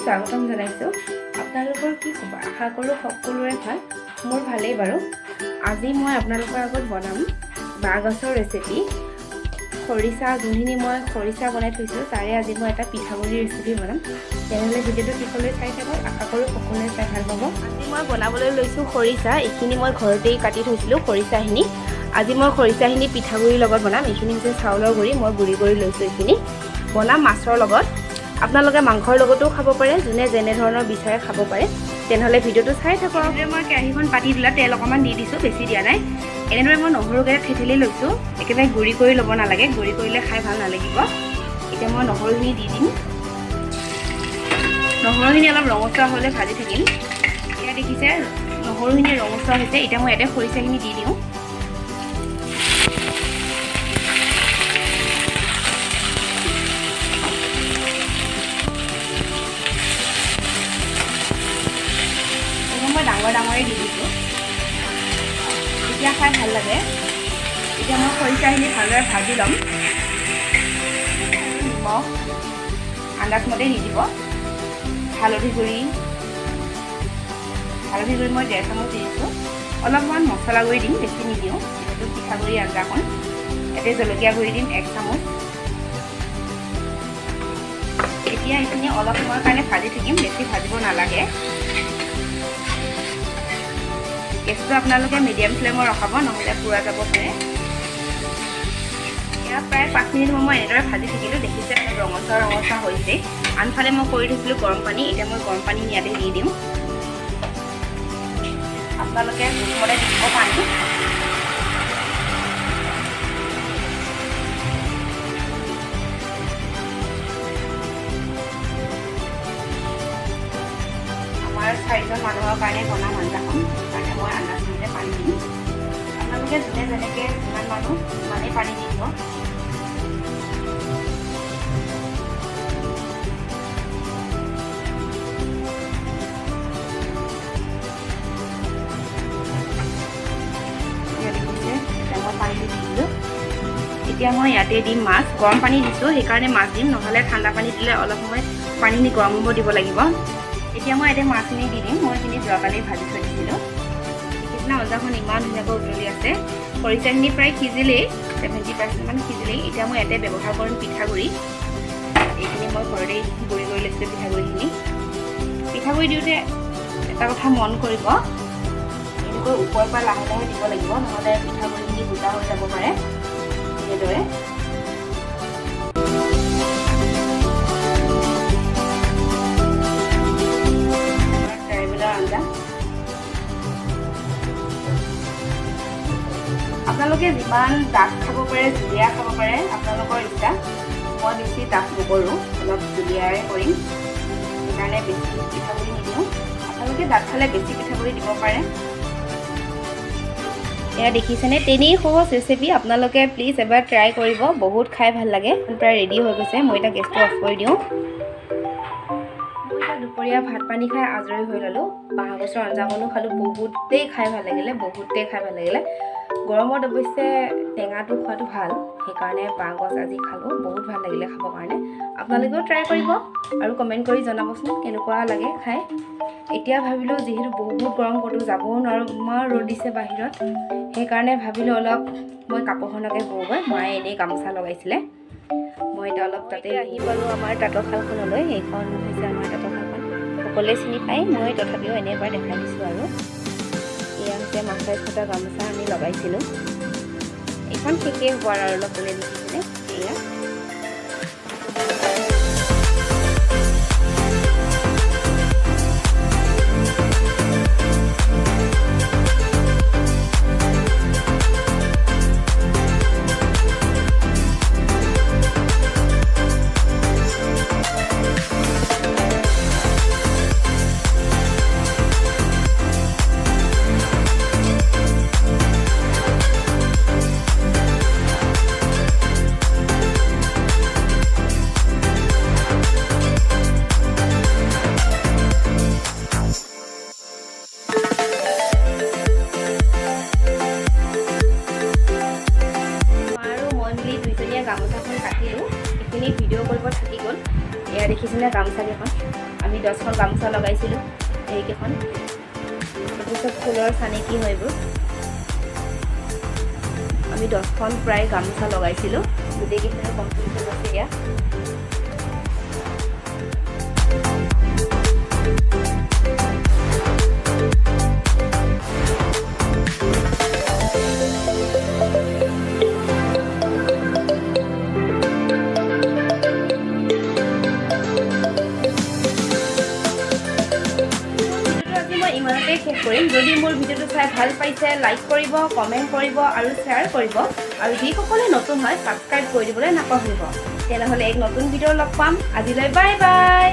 স্বাগতম জনাইছোঁ। আপোনালোকৰ কি খবৰ? আশা কৰোঁ সকলোৰে ভাল। মোৰ ভালেই বাৰু। আজি মই আপোনালোকৰ আগত বনাম বাঁহ গছৰ ৰেচিপি। খৰিচা, যোনখিনি মই খৰিচা বনাই থৈছোঁ, তাৰে আজি মই এটা পিঠাগুড়ি ৰেচিপি বনাম। তেনেহ'লে ভিডিঅ'টো শেষলৈ চাই থাকক। আশা কৰোঁ সকলোৱে চাই ভাল পাব। আজি মই বনাবলৈ লৈছোঁ খৰিচা। এইখিনি মই ঘৰতেই কাটি থৈছিলোঁ খৰিচাখিনি। আজি মই খৰিচাখিনি পিঠাগুড়িৰ লগত বনাম। এইখিনি হৈছে চাউলৰ গুড়ি, মই গুড়ি কৰি লৈছোঁ। এইখিনি বনাম মাছৰ লগত। আপোনালোকে মাংসৰ লগতো খাব পাৰে, যোনে যেনেধৰণৰ বিচাৰে খাব পাৰে। তেনেহ'লে ভিডিঅ'টো চাই থাকক। মই কেৰাহীখন পাতি দিলা, তেল অকণমান দি দিছোঁ, বেছি দিয়া নাই। এনেদৰে মই নহৰুকেইটা থেতেলি লৈছোঁ। একেবাৰে গুড়ি কৰি ল'ব নালাগে, গুড়ি কৰিলে খাই ভাল নালাগিব। এতিয়া মই নহৰুখিনি দি দিম। নহৰুখিনি অলপ ৰঙচুৱা হ'লে ভাজি থাকিম। এতিয়া দেখিছে, নহৰুখিনি ৰঙচুৱা হৈছে। এতিয়া মই ইয়াতে খৰিচাখিনি দি দিওঁ। মই ডাঙৰ ডাঙৰে দি দিছোঁ, তেতিয়া খাই ভাল লাগে। এতিয়া মই খৰিচাখিনি ভালদৰে ভাজি ল'ম। নিমখ আন্দাজমতে দি দিব। হালধি গুড়ি, হালধি গুড়ি মই 1.5 চামুচ দি দিছোঁ। অলপমান মছলা গুড়ি দিম, বেছি নিদিওঁ, যিহেতু পিঠাগুড়ি আঞ্জাখন। ইয়াতে জলকীয়া গুড়ি দিম 1 চামুচ। এতিয়া এইখিনি অলপ সময়ৰ কাৰণে ভাজি থাকিম, বেছি ভাজিব নালাগে। গেছটো আপোনালোকে মিডিয়াম ফ্লেমত ৰখাব, নহ'লে পুৰা যাব পাৰে। এয়া প্ৰায় 5 মিনিট সময় এনেদৰে ভাজি থাকিলোঁ। দেখিছে, অলপ ৰঙচুৱা ৰঙচুৱা হৈছে। আনফালে মই কৰি থৈছিলোঁ গৰম পানী। এতিয়া মই গৰম পানী ইয়াতে দি দিওঁ। আপোনালোকে জোখমতে দি দিব পানী। আমাৰ চাৰিজন মানুহৰ কাৰণে বনাম আঞ্জাখন, সেইকাৰণে মই আন্দাজমতে পানী দিম। আপোনালোকে যোনে যেনেকৈ, যিমান মানুহ সিমানেই পানী দি দিব। এতিয়া দেখিছে, এতিয়া মই পানীটো দি দিলোঁ। এতিয়া মই ইয়াতে দিম মাছ। গৰম পানী দিছোঁ, সেইকাৰণে মাছ দিম, নহ'লে ঠাণ্ডা পানী দিলে অলপ সময় পানীখিনি গৰম হ'ব দিব লাগিব। এতিয়া মই ইয়াতে মাছখিনি দি দিম। মই এইখিনি যোৱাকালি ভাজি থৈ দিছিলোঁ। দেখিছেনে, আঞ্জাখন ইমান ধুনীয়াকৈ উতলি আছে। খৰিচাখিনি প্ৰায় সিজিলেই, 70%মান সিজিলেই। এতিয়া মই ইয়াতে ব্যৱহাৰ কৰিম পিঠাগুড়ি। এইখিনি মই ঘৰতেই গুড়ি কৰি লৈছিলোঁ পিঠাগুড়িখিনি। পিঠাগুড়ি দিওঁতে এটা কথা মন কৰিব, এনেকৈ ওপৰৰ পৰা লাহে লাহে দিব লাগিব, নহ'লে পিঠাগুড়িখিনি গোটা হৈ যাব পাৰে। এনেদৰে ট্ৰাইবেলৰ আঞ্জা। আপোনালোকে যিমান ডাঠ খাব পাৰে, জুলীয়া খাব পাৰে, আপোনালোকৰ ইচ্ছা। মই বেছি ডাঠ নকৰোঁ, অলপ জুলীয়াই কৰিম, সেইকাৰণে বেছি পিঠাগুড়ি নিদিওঁ। আপোনালোকে ডাঠ খালে বেছি পিঠাগুড়ি দিব পাৰে। এয়া দেখিছেনে, তেনেই সহজ ৰেচিপি। আপোনালোকে প্লিজ এবাৰ ট্ৰাই কৰিব, বহুত খাই ভাল লাগে। প্ৰায় ৰেডি হৈ গৈছে। মই এতিয়া গেছটো অফ কৰি দিওঁ। মই এতিয়া দুপৰীয়া ভাত পানী খাই আজৰি হৈ ল'লোঁ। বাঁহ গছৰ আঞ্জাকণো খালোঁ, বহুতেই খাই ভাল লাগিলে, বহুতেই খাই ভাল লাগিলে। গৰমত অৱশ্যে টেঙাটো খোৱাটো ভাল, সেইকাৰণে বাঁহ গছ আজি খালোঁ। বহুত ভাল লাগিলে খাবৰ কাৰণে। আপোনালোকেও ট্ৰাই কৰিব আৰু কমেণ্ট কৰি জনাবচোন কেনেকুৱা লাগে খাই। এতিয়া ভাবিলোঁ, যিহেতু বহুত গৰম, ক'তো যাবও নোৱাৰোঁ, ইমান ৰ'দ দিছে বাহিৰত, সেইকাৰণে ভাবিলোঁ অলপ মই কাপোৰখনকে বওঁগৈ। মায়ে এনেই গামোচা লগাইছিলে। মই এতিয়া অলপ তাতে আহি পালোঁ আমাৰ তাঁতৰশালখনলৈ। এইখন হৈছে আমাৰ তাঁতৰশালখন, সকলোৱে চিনি পায়। মই তথাপিও এনেই এবাৰ দেখাই দিছোঁ আৰু। এয়া হৈছে মাছাইজ সূতা গামোচা আমি লগাইছিলোঁ। এইখন শেষেই হ'ব আৰু অলপ গ'লে। দেখিছেনে এয়া? আৰু মই মিলি দুইজনীয়ে গামোচাখন কাটিলোঁ। এইখিনি ভিডিঅ' কৰিব থাকি গ'ল। এয়া দেখিছেনে গামোচাকেইখন? আমি আমি 10খন গামোচা লগাইছিলোঁ, এইকেইখন। এইবোৰ চব ফুলৰ চানেকি হয় এইবোৰ। আমি 10খন প্ৰায় গামোচা লগাইছিলোঁ। গোটেইকেইখনে কমপ্লিট হৈ গৈছে এয়া। ভিডিঅ'টো আজি মই ইমানতে শেষ কৰিম। যদি মোৰ ভিডিঅ'টো চাই ভাল পাইছে, লাইক কৰিব, কমেণ্ট কৰিব আৰু শ্বেয়াৰ কৰিব। আৰু যিসকলে নতুন হয়, ছাবস্ক্ৰাইব কৰি দিবলৈ নাপাহৰিব। তেনেহ'লে এক নতুন ভিডিঅ' লগ পাম। আজিলৈ বাই বাই।